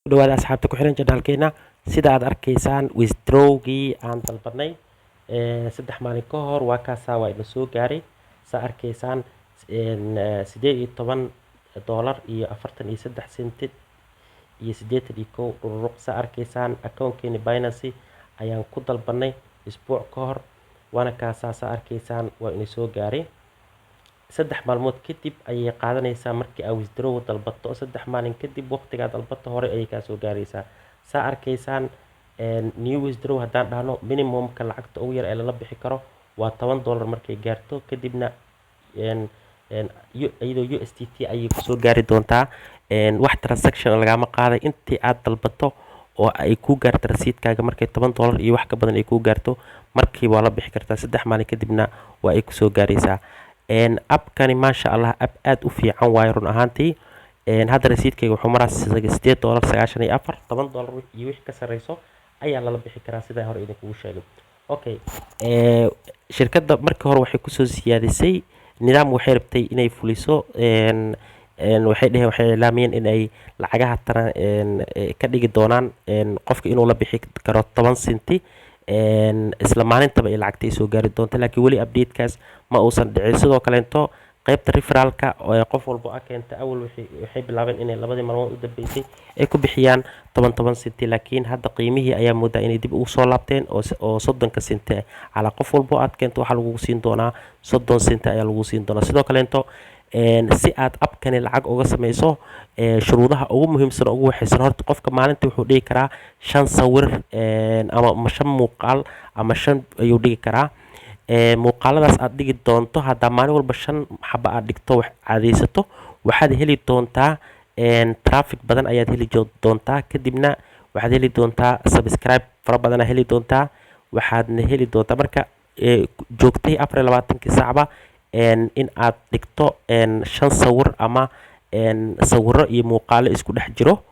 Dhawaada asxaabta ku xiran channelkeena. Sida aad arkaysaan, withdrawgii aan dalbanay 3 maalin ka hor waa kaasaa, waa ina soo gaaray. Saa arkaysaan, $18.43 iyo 81 dhururuq. Saa arkaysaan, accountkeeni Binance ayaan ku dalbanay isbuuc ka hor, waana kaasaa. Saa arkaysaan, waa ina soo gaaray. 3 maalmood kadib ayay qaadanaysaa markii aad withdraw dalbato. 3 maalin kadib waqtigaa dalbato hore ayay kaa soo gaaraysaa. Saa arkaysaan, new withdraw haddaan dhahno, minimumka lacagta ugu yar ee lala bixi karo waa $10. Markay gaarto kadibna iyadoo USDT ayay kusoo gaari doontaa. Wax transaction lagama qaaday. Intii aad dalbato oo ay kuu gaarto rasiidkaaga, markay $10 iyo wax ka badan ay kuu gaarto, markiiba waa la bixi kartaa. 3 maalin kadibna waa ay kusoo gaaraysaa. Appkani, maasha Allah, app aada u fiican waayo run ahaantii. Hadda rasiidkayga wuxuu maraa $8.94. $10 iyo wixii ka sarreyso ayaa lala bixi karaa, sidaa hore idinkugu sheegay. Okay, shirkadda markii hore waxay kusoo siyaadisay nidaam, waxay rabtay inay fuliso. Waxay dheheen, waxay iclaamiyeen in ay lacagaha tana ka dhigi doonaan qofka inuu la bixi karo 10 senti isla maalintaba ay lacagta ay soo gaari doonto, laakiin weli updatekaas ma uusan dhicin. Sidoo kaleeto, qaybta referralka qof walbo a keenta, awal waxay bilaabeen inay labadii maalmood u dambeysay ay ku bixiyaan toban toban senti, laakiin hadda qiimihii ayaa moodaa inay dib ugu soo laabteen oo 30-ka senti calaa qof walbo aad keento waxaa lagugu siin doonaa, 30 senti ayaa lagu siin doonaa. Sidoo kaleeto, si aad appkani lacag uga sameyso, shuruudaha ugu muhiimsan oo ugu waxaysan, horta qofka maalintii wuxuu dhigi karaa shan sawir ama shan muuqaal ama shan ayuu dhigi karaa. Muuqaaladaas aad dhigi doonto, haddaa maalin walba shan xaba aad dhigto, wax caadaysato, waxaad heli doontaa traffic badan ayaad heli doontaa. Kadibna waxaad heli doontaa subscribe fara badan aad heli doontaa. Waxaadna heli doontaa marka joogtay 24-kii saacba in aad dhigto shan sawir ama sawiro iyo muuqaalo isku dhex jiro.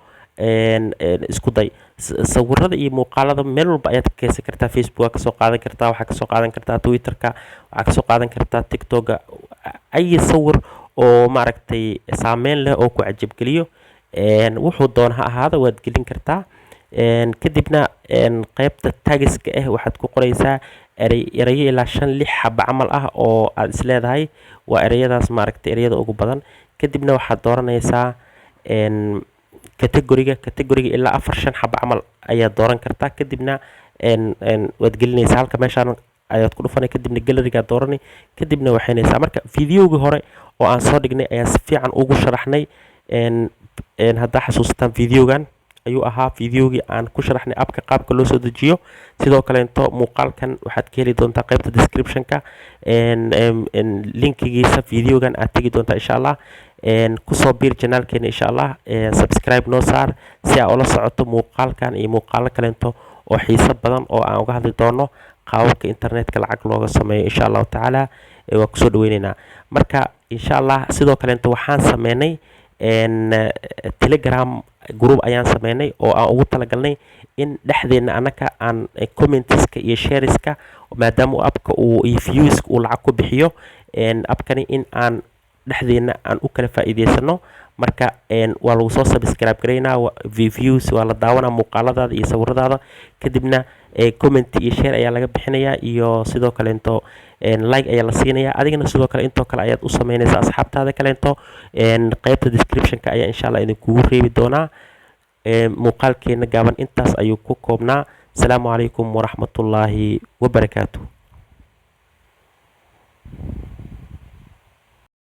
Isku day sawirada iyo muuqaalada meel walba ayaad ka keensan kartaa. Facebook waa kasoo qaadan kartaa, waxaa kasoo qaadan kartaa Twitterka, waxaa kasoo qaadan kartaa TikToka. Ay sawir oo maaragtay saameyn leh oo ku cajabgeliyo, wuxuu doona ha ahaada, waad gelin kartaa. Kadibna qaybta tagska ah waxaad ku qoraysaa erey, erayo ilaa shan lix xaba camal ah oo aad isleedahay waa ereyadaas, maaragtay, ereyada ugu badan. Kadibna waxaad dooranaysaa categoryga. Categoryga ilaa afar shan xaba camal ayaad dooran kartaa. Kadibna een een waad gelinaysaa halka, meeshaan ayaad ku dhufanay, kadibna gallerygaad dooranay, kadibna waxaynaysaa. Marka videogii hore oo aan soo dhignay ayaan si fiican ugu sharaxnay. een een haddaa xasuusataan, videogan ayuu ahaa videogii aan ku sharaxnay appka qaabka loo soo dejiyo. Sidoo kaleeto, muuqaalkan waxaad ka heli doontaa qaybta description-ka een een een linkigiisa. Videogan aad tegi doontaa, insha Allah. Kusoo biir channelkeena, insha Allah. Subscribe noo saar si aad ula socoto muuqaalkan iyo muuqaalo kaleento oo xiiso badan oo aan uga hadli doono qaababka internetka lacag looga sameeyo, insha Allahu tacaala. Waa kusoo dhaweyneynaa marka, insha Allah. Sidoo kaleeto, waxaan sameynay Telegram group ayaan sameynay oo aan ugu talagalnay in dhexdeena annaka aan commentska iyo shareska, maadaama uu appka uu iyo viewska uu lacag ku bixiyo appkani, in aan dhexdeena aan u kala faa'iideysano. Marka waa lagu soo subscribe garaynaa, views waa la daawanaa muuqaaladaada iyo sawiradaada, kadibna comment iyo share ayaa laga bixinayaa, iyo sidoo kaleento like ayaa la siinayaa. Adigana sidoo kale intoo kale ayaad u sameynaysaa asxaabtaada kaleento. Qaybta description-ka ayaa, insha Allah, idinkugu reebi doonaa. Muuqaalkeena gaaban intaas ayuu ku koobnaa. Asalaamu calaykum waraxmatullaahi wabarakaatu.